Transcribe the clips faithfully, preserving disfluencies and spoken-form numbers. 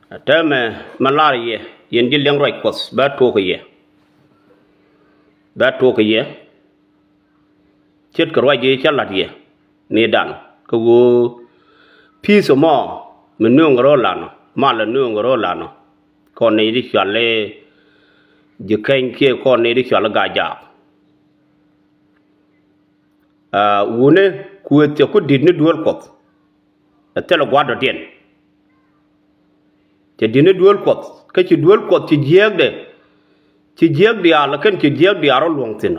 Täämɛ mɛ lar yɛ, yɛn ji̱ liɛŋ ruac Kuɔth, bɛ tuɔɔk kɛ yɛ. Bɛ tuɔɔk kɛ yɛ. Ce̱tkɛ ruac yɛ cä la̱t yɛ ni dan kä ɣöö pi̱i̱th ɛmɔ mi nööŋ rɔ lanɔ, malɛ nööŋ rɔ lanɔ. Kɔn ni di cual i̱ ji̱ keny kiɛ kɔn ni di cual i̱ Gaa-jaak. Aa, wuni kuëth cɛ ku di̱t ni duel Kuɔth. Ɛ thilɛ gua̱a̱r dɔ̱diɛn. Cɛ di̱t ni duel Kuɔth, kä ci duel Kuɔth ci jiääkdɛ, ci jiääk diaal, kɛn ci jiääk diaal rɔ luɔ̱ŋ thi̱n.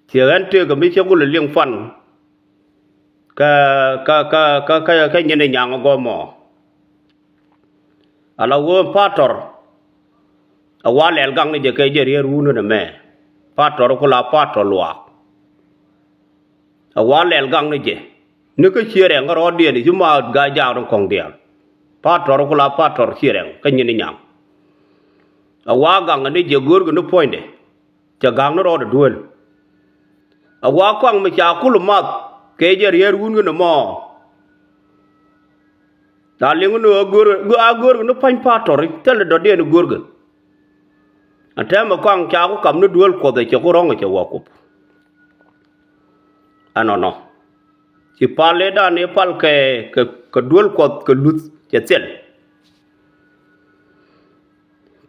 Ciɛ ɣän tëëk mi cä gul liŋ pan kä, kä, kä, kä, kä, kä nyin ɛ nyaŋ ɛ gɔmɔ. Ala wee patɔr a wa lɛl gaŋ ni jɛ kɛ jɛ rier wun ni mɛ. Patɔr ku la patɔr luaak. A wa lɛl gaŋ ni jɛ ni kä ciɛ rɛŋ kä rɔɔdiɛn i̱ ci ma Gaa-jaak ni kɔŋ diaal. Patɔr ku la patɔr ciɛ rɛŋ kä nyin ni nyaŋ. A wa gaŋ ni jɛ go̱o̱rkɛ ni puɔ̱nydɛ. Cɛ ga̱a̱k ni rɔɔdɛ duel. A wa kɔaŋ mi ca kul math kɛ jɛ riɛɛr wun kɛn ɛmɔ. Na liŋ ni a go̱o̱r, a go̱o̱r ni pa̱ny patɔri thilɛ dɔ̱diɛn go̱o̱rkɛ. A tɛmɛ kɔaŋ ca ku kap ni duel Kuɔth ɛ cɛ ku rɔ̱ŋ ɛ cɛ wä kup. Ɛnɔnɔ ci pal ëëdan ëë pal kɛ, kɛ, kɛ duel Kuɔth kɛ luth cɛ thil.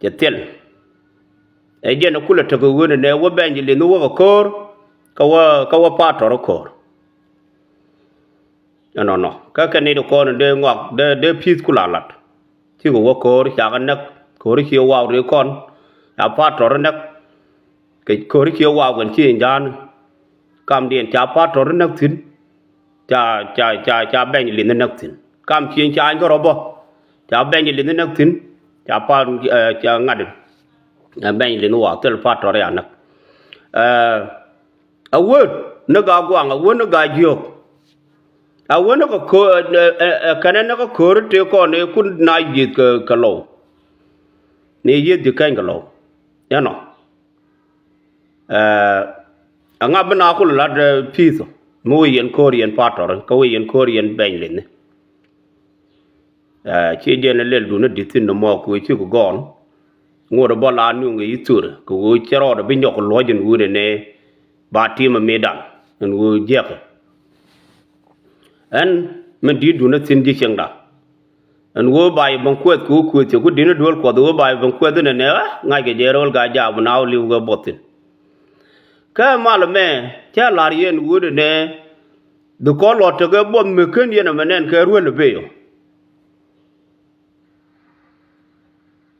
Cɛ thil. Ɛ jɛn ɛ kulɛ tekɛ wen ɛnɛ wä bɛny jɛ li̱nh wä kɛ ko̱o̱r. Kä wä, kä wä patɔr ko̱o̱r. Ɛnɔnɔ kä kɛ nit kɔn dee ŋɔak dee, dee pi̱th kula lat. Cikɛ wä ko̱o̱r cakɛ näk ko̱o̱r cie waw ri kɔn. Ca patɔr näk. Kɛ ko̱ri cie waw kɛn ci in ja̱a̱n. Kamdiɛn ca patɔr näk thi̱n. Ca, ca, ca, ca bɛny li̱nh näk thi̱n. Kam ci in ca in kärɔ bä. Ca bɛny li̱nh näk thi̱n. Ca pa, ɛ, ca ŋa̱t in. Ɛ, bɛny li̱nh waw thil patɔr ya näk. Ɛ, a wee ni Gaa-guaŋ, a wee ni Gaa-jiök. A wee ni kɛ ko̱, ɛ, ɛ, ɛ, kɛnɛ ni kɛ ko̱ri tëë kɔn ëë kun na yieth kɛ, kɛ Lɔw. Ni yieth ji̱ kɛny kɛ Lɔw. Ɛnɔ. Ɛ, ɛŋa bi na kul lat, ɛ, pi̱i̱th mi wee yɛn ko̱o̱r yɛn patɔr kä wee yɛn ko̱o̱r yɛn bɛny li̱nh. Ɛ, ci jɛn ɛ lɛl dun ɛ di̱t thi̱n ni mɔɔk kɛ wee cikɛ gɔɔn. Ŋot ɛ bä la nuŋ ɛ i̱ thur kɛ wee cɛ rɔɔdɛ bi nyɔk luɔ̱c in wut ɛnɛ ba tim ɛ mi̱i̱dan in wee jiɛkɛ. Ɛn min di̱t dun ɛ thi̱n ji̱ cieŋda. Ɛn wee ba yɛ ben kuɛth kɛ wee kuëth cɛ ku di̱n ɛ duel Kuɔth wee ba yɛ ben kuɛth in ɛnɛ, ɛ, ŋa̱ckɛ jɛ ro̱l Gaa-jaak bi na wä li̱w kɛ buɔth thi̱n. Kä mal ɛmɛ cä la̱r yɛn wut ɛnɛ. Bi kɔn lɔ tekɛ buɔth mi ken yɛn ɛmɛ nɛn kɛ ruel ɛ bey ɔ.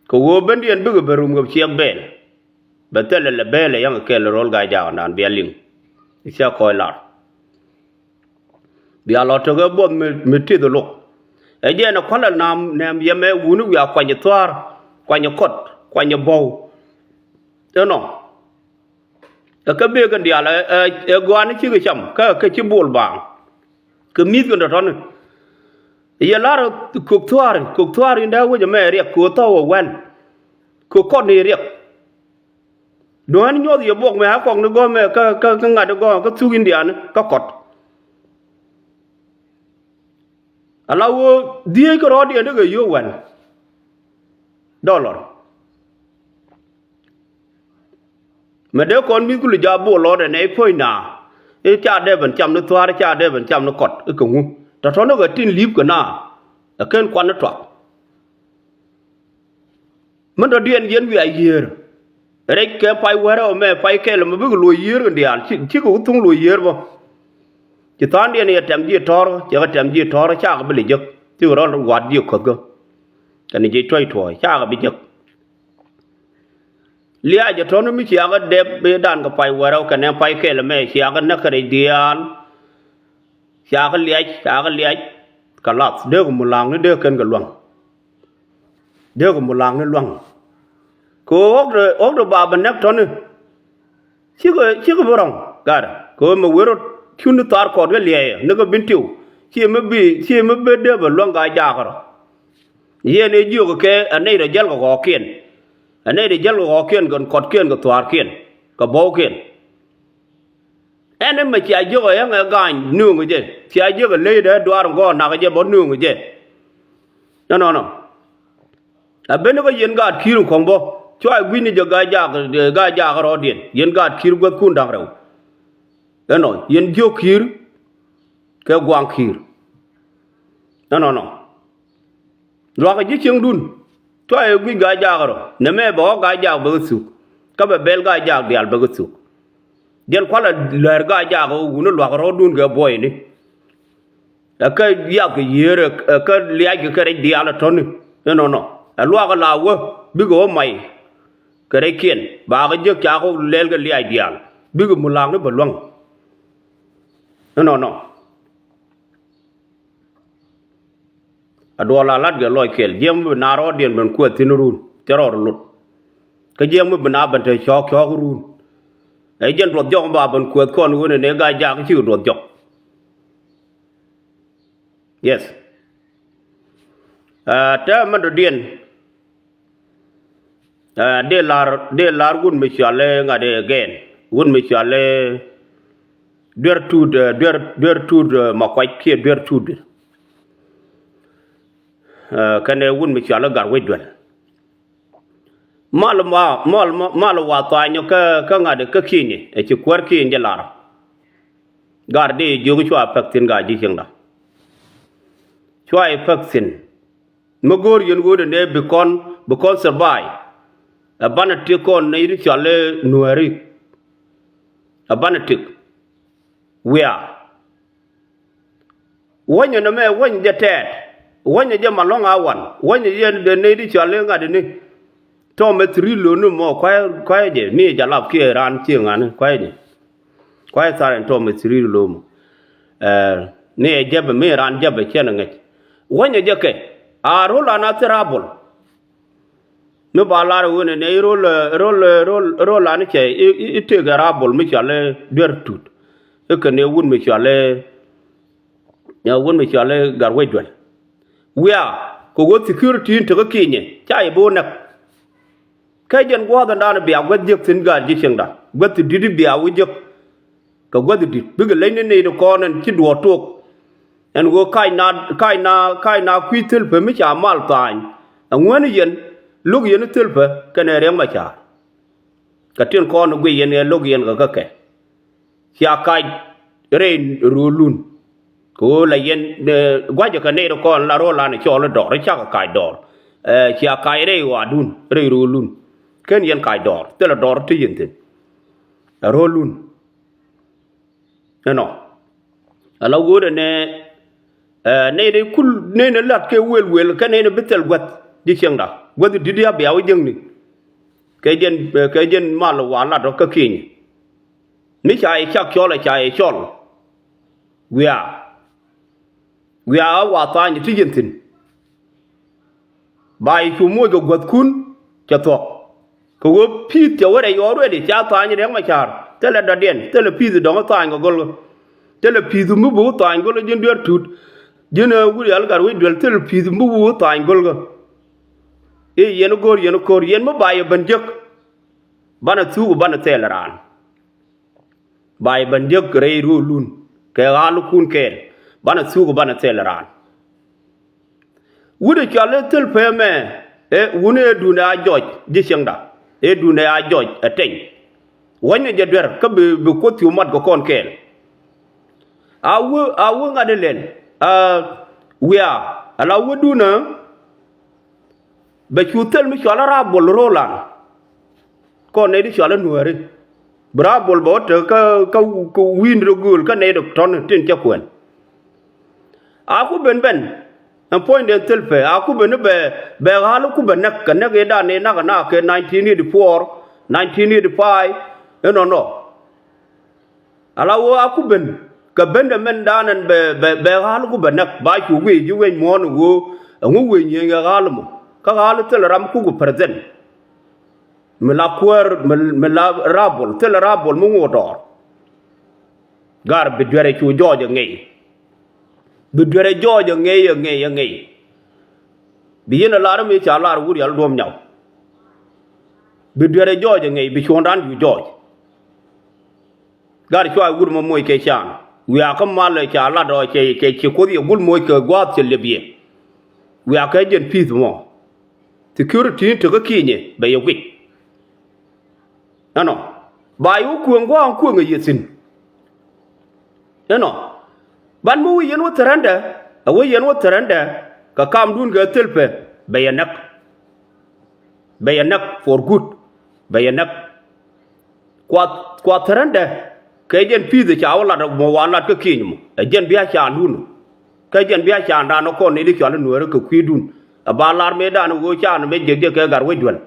Kɛ ɣöö bendiɛn bikɛ ben rum kɛ ciɛk bɛɛl. Bɛ thilɛ lɛ bɛɛl ɛ yaŋ kɛl ro̱l Gaa-jaak ɔndan bia liŋ. I̱ cä kɔc lar. Bia lɔ tekɛ buɔth mi, mi tith ɛ lok. Ɛ jɛn ɛ kualɛ nam nɛm yɛmɛ wuni wiaa kuany ɛ thua̱a̱r, kuany ɛ kɔt, kuany ɛ bɔw. Ɛnɔ. Ɛ kä bëë kɛn diaal ɛ, ɛ, ɛ gɔaa ni cikɛ cam kä, kä ci bol baaŋ. Kɛ mi̱th kɛn tɔ̱tɔ̱ni. Yɛ lar kök thua̱a̱ri, kök thua̱a̱ri in dee wec ɛmɛ riɛk kök thɔw ɛ wɛl. Kök kɔt ni riɛk. Duŋ ɛn nyuɔth yɛ buɔk mɛ a kɔk ni gɔmɛ kä, kä, kä ŋa̱t gɔmɛ kä thuk in diaani kä kɔt. Ala wee dhieec kɛ rɔɔdiɛn dee kɛ yio̱w wɛl. Dɔlɔr. Mɛ dee kɔn mi̱th kuli ja̱ bo̱o̱l lɔɔdɛ nɛy puɔ̱ny na. I̱ ca dee ben cam ni thua̱a̱r, i̱ ca dee ben cam ni kɔt i̱ kɛ ŋu. Tɔ̱tɔ̱ni kɛ tin li̱p kɛ na. Ɛ ken kuan ni tuak. Min dɔ̱diɛn yɛn wiaa yiëër. Rɛc kɛ pay wärä ɔ mɛ pay kɛl mɛ bikɛ luɔ̱c yiëër kɛ diaal. Ci, cikɛ wä thuŋ luɔ̱c yiëër bä. Ci tha̱a̱ŋdiɛn yɛ tɛm ji̱ tɔ̱r, cɛ kɛ tɛm ji̱ tɔ̱r, cakɛ bi lɛ jek. Cikɛ rɔl wa̱t ji̱ kuäthkä. Kɛn ji̱ tuɔ̱c tuɔ̱ɔ̱c, cakɛ bi jek. Liac ɛ tɔ̱ni mi ciakä dɛp bi dan kɛ pay wärä kɛnɛ pay kɛl ɛmɛ ciakä näk kɛ rɛc diaal. Ciakä liac, ciakä liac. Kɛ lath dee kɛ mulaŋni dee kɛn kɛ luaŋ. Dee kɛ mulaŋni luaŋ. Kɛ ɣöö ɣɔ̱k dee, ɣɔ̱k dee ba bɛ näk tɔ̱ni. Cikɛ, cikɛ bi rɔ̱ŋ gat kɛ ɣöö mɛ wer rot cun ni thaar kɔɔt kɛ liɛɛyɛ ni kɛ bin tiw. Ciɛ mi bi, ciɛ mi bi dee bɛ luäŋ ka jaakɛ rɔ. Yɛn ɛ jiök kɛ ɛ nɛy rɔ jäl kɛ ɣɔɔkiɛn. Ɛ nɛy rɔ jäl kɛ ɣɔɔkiɛn kɛ kɔtkiɛn kɛ thuaarkiɛn kɛ bɔwkiɛn. Ɛn ɛmɛ cia jiök ɛ yäŋɛ gaany nööŋ jɛ cia jiök ɛ ley dee duaar ŋɔɔ nak jɛ bä nööŋ jɛ. Ɛnɔnɔ. Ɛ ben kä yɛn gaat ki̱i̱r in kɔŋ bä. Cua ɛ gui̱cni jɛ Gaa-jaak, Gaa-jaak rɔɔdiɛn. Yɛn gaat ki̱i̱r guäthkun da̱ŋ rɛw. Ɛnɔ, yɛn jiök ki̱i̱r kɛ guaŋ ki̱i̱r. Ɛnɔnɔ. Luakä ji̱ cieŋdun. Cua ɛ gui̱c Gaa-jaak rɔ. Nɛmɛ bɛ ɣɔ̱k Gaa-jaak bɛ ɣä thuk. Kä bɛ bɛl Gaa-jaak diaal bɛ ɣä thuk. Jɛn kualɛ lɛr Gaa-jaak ɣä wuni luakä rɔɔdun kɛ buɔyni. Ɛ kä yath kɛ yiëër, ɛ kä liac kɛ kɛ rɛc diaal ɛ tɔ̱ni. Ɛnɔnɔ. Ɛ luakä la wä, bikɛ wä may kɛ rɛckiɛn. Ba kɛ jek ca kɛ lɛl kɛ liac diaal. Bikɛ mulaŋni bɛ luäŋ. Ɛnɔnɔ. A duɔl a lat kɛ lɔc kɛl. Jiɛm mi bi na rɔɔdiɛn ben kuɛ thi̱n run. Cɛ rɔɔd lot. Kä jiɛm mi bi na ben te cɔɔk cɔɔk run. Ɛ jɛn duɔth jɔk ba ben kuɛ kɔn wen ɛ ne Gaa-jaak cikɛ duɔth jɔk. Yes. Ɛ, tɛ mɛn dɔ̱diɛn. Ɛ, dee lar, dee lar wut mi cɔal i̱ ŋa̱t i̱ gɛn. Wut mi cɔal i̱ Duer Tut, ɛ, Duer, Duer Tut, ɛ, Makuac kiɛ Duer Tut. Ɛ, kɛnɛ wut mi cɔal i̱ Gat Wec Duel. Mal ma, mal ma, mal wa thany kä, kä ŋa̱t kä ki̱ny, ɛ ci kuäär ki̱ny jɛ lar. Gat dee jiök cua pek thi̱n gaa ji̱ cieŋda. Cua i̱ pek thi̱n. Mi go̱o̱r yɛn ɣöödɛ nɛ bi kɔn, bi kɔn survive. Ɛ banɛ tik kɔn nɛy ti cɔal i̱ Nuääri. Ɛ banɛ tik. Wiaa. Wänyɛ nɛmɛ wäny jɛ tɛɛt. Wänyɛ jɛ Malɔ̱ŋ Awan. Wänyɛ jɛ nɛy ti cɔal i̱ ŋa̱t ini. Tɔmɛ thiri loni mɔ kuay, kuay jɛ mi jɛ lap kiɛ raan ciɛ ŋa̱ni kuay jɛ. Kuay thar ɛn tɔmɛ thiri lomɔ. Ɛ, mi ɛ jɛpɛ mi raan jɛpɛ cɛn ɛ ŋäc. Wänyɛ jɛ kɛ a ro̱l an a thir a bol. Mi ba lar wen ɛ nɛ i̱ ro̱l, ro̱l, ro̱l, ro̱l an cɛ i̱, i̱, i̱ tëëk ɛ rabol mi cɔal i̱ Duer Tut. I̱ kɛn i̱ wut mi cɔal i̱, ɛ, wut mi cɔal i̱ Gat Wec Duel. Wiaa kɛ ɣöö security in tekä kinyɛ ca yɛ bi wä näk. Kä jɛn gua̱a̱th ɛndan bia guäth jiäk thi̱n gaat ji̱ cieŋda. Guäth ti di̱t bia wä jiäk. Kɛ guäth ti di̱t bikɛ leny ni nɛy ti kɔn ɛn ci duɔ̱ɔ̱r tok. Ɛn ɣöö kac na, kac na, kac na kui̱ thil pɛ mi ca mal tha̱a̱ny. Ɛŋuäni yɛn lo̱k yɛn thil pɛ kɛnɛ Riɛk Macar. Kɛ tin kɔn guic yɛn ɛ lo̱k yɛn kɛ kä kɛ. Cia kac rɛy ro̱o̱lun. Kɛ ɣöö la yɛn, ɛ, gua̱cɛ kɛ nɛy ti kɔn la ro̱o̱lan cɔɔl i̱ dɔɔr i̱ cakɛ kac dɔɔr. Ɛ, cia kac rɛy ɣɔaadun rɛy ro̱o̱lun. Ken yɛn kac dɔɔr thilɛ dɔɔr ti yɛn thi̱n. Ɛ ro̱o̱lun. Ɛnɔ. Ala ɣöödɛ nɛ, ɛ, nɛy ti kul nɛy ni lat kɛ wel wel kɛ nɛy ni bi thil guäth ji̱ cieŋda. Guäth di̱t ya bia wä jiäkni. Kɛ jɛn, ɛ, kɛ jɛn mal wa lat ɔ kä kinyɛ. Mi ca yɛ cak cɔl ɛ ca yɛ cɔl. Wiaa. Wiaa ɣä wa tha̱a̱ny ti yɛn thi̱n. Ba yɛ cu moc kɛ guäthkun cɛ thuɔ̱k. Kɛ ɣöö pi̱i̱th cɛ wä rɛy already ca tha̱a̱ny Riɛk Macar. Thilɛ dɔ̱diɛn, thilɛ pi̱i̱th dɔ̱ŋ tha̱a̱ny kɛ go̱lkä. Thilɛ pi̱i̱th mi bi wä tha̱a̱ny go̱lkä ji̱n Duer Tut. Ji̱n, ɛ, wut yal gat wi̱c duel thilɛ pi̱i̱th mi bi wä tha̱a̱ny go̱lkä. I̱ yɛn go̱r yɛn ko̱r yɛn mi ba yɛ ben jek. Banɛ thuk banɛ thɛɛl raan. Ba yɛ ben jek rɛy ro̱o̱lun kɛ ɣa̱lkun kɛɛl. Banɛ thuk banɛ thɛɛl raan. Wut ɛ cɔal i̱ thil pɛmɛ, ɛ, wun ɛ dun ɛ a jɔc ji̱ cieŋda. Ɛ dun ɛ a jɔc ɛ teny. Wänyɛ jɛ duer kä bi, bi kuoth thiw mat kɛ kɔn kɛɛl. A wä, a wä ŋa̱t ilɛl, a, wiaa, ala wä dun ɛ, bɛ cu thil mi cɔal i̱ rabol ro̱o̱lan. Kɔn nɛy ti cɔal i̱ Nuääri. Bi rabol bɛ wä tek kä, kä, kä wi̱i̱ni rɔ gööl kä nɛy ti tɔ̱ni tin cä kuɛn. A ku ben ben, ɛn puɔ̱nydɛ thil pɛ, a ku ben i̱ bɛ, bɛ ɣa̱l ku bɛ näk, kɛ näk ëëdan ëë nak ɛ nak kɛ nineteen eighty-four, nineteen eighty-five, inɔnɔ. Ala ɣöö a ku ben, kɛ ben dɛ mɛn da̱a̱n ɛn bɛ, bɛ, bɛ ɣa̱l ku bɛ näk, ba cu wëë ji̱ wëny muɔ̱ɔ̱n ɣöö, ɛŋu wëë nyieenyɛ ɣa̱l mɔ, kä ɣa̱l thil ram kuk present. Mi la kuäär, mi, mi la rabol, thilɛ rabol mi ŋo̱o̱k dɔɔr. Gar bi duerɛ cu jɔɔc ɛ ŋɛy. Bi duerɛ jɔɔc ɛ ŋɛy, ɛ ŋɛy, ɛ ŋɛy. Bi yɛn ɛ lar mi ca lar wur yal duɔ̱m nyaw. Bi duerɛ jɔɔc ɛ ŋɛy, bi cuɔ̱ɔ̱ŋdan cu jɔɔc. Gat cua wur mɔ moc kɛ can. Wiaa kä mal ca lat ɔ cɛ, cɛ ci kuoth yɛ gul moc kɛ gua̱a̱th cɛ lep yɛ. Wiakɛ jɛn peace mɔ. Security in tekä Kenya bɛ yɛ guic. Ɛnɔ ba yɛ wä kuëŋ gua̱a̱ŋ kuëŋ ɛ yɛ thi̱n. Ɛnɔ ban mi wä yɛn wä thɛrɛndɛ, ɛ wä yɛn wä thɛrɛndɛ kɛ kamdun kɛ thil pɛ bɛ yɛ näk. Bɛ yɛ näk for good. Bɛ yɛ näk. Kua kua thärändɛ kɛ jɛn pi̱i̱th ɛ ca wä lat mɔ wan lat kä kieny mɔ ɛ jɛn bia candun. Kä jɛn bia candan ɛ kɔn ni di cɔal inueeri kɛ kui̱dun. Ɛ ba lar mëëdan ɛ ɣöö can mɛ jiɛk jiɛk kɛ gar wec duel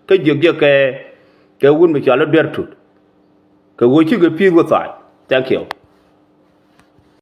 kä jiɛk jiɛk kɛ kɛ wun mi cɔal iduer tut. Kɛ ɣöö cikɛ pi̱i̱th wä tha̱a̱c. Thank you.